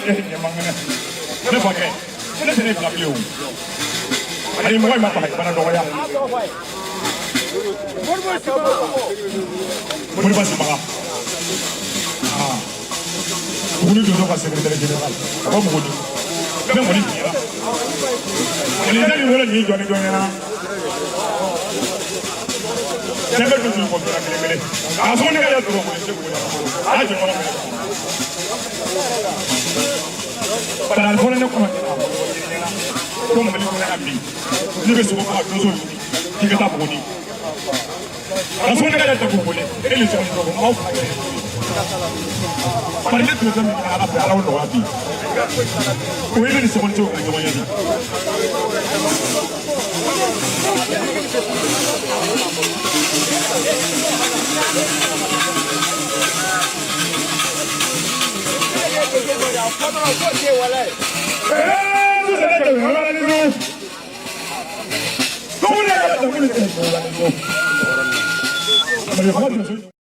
Ɲɛ man kɛnɛ, ne fakɛ, ne tɛ ne bila bilen o. Ani mɔgɔ in ma faga bana dɔgɔya. Moriba Simaga. Aa. Buguni donso ka secrétaire général. A ko Buguni. Ne kɔni tiɲɛna. Ani ne ni wele nin jɔn ni jɔn ɲɛna. Cɛ bɛ don kɔ kelen kelen. A sɔn ne ka y'a dɔrɔn kɔni segu. A y'a jɔ kɔnɔ. Bana fɔlɔ ne kɔnɔ ko Mali kɔnɔ yan bi. Ne bɛ sogo faga donso ɲini k'i ka taa Buguni. A sɔn ne ka y'a ta k'u wele. E ni sɔgɔli dɔgɔ aw fila kɛ. Bari ne tun bɛ fɛn min ɲini Ala fɛ, Ala y'o nɔgɔya bi. O ye ne ni sɔgɔli cɛw ka ɲɔgɔn ye de.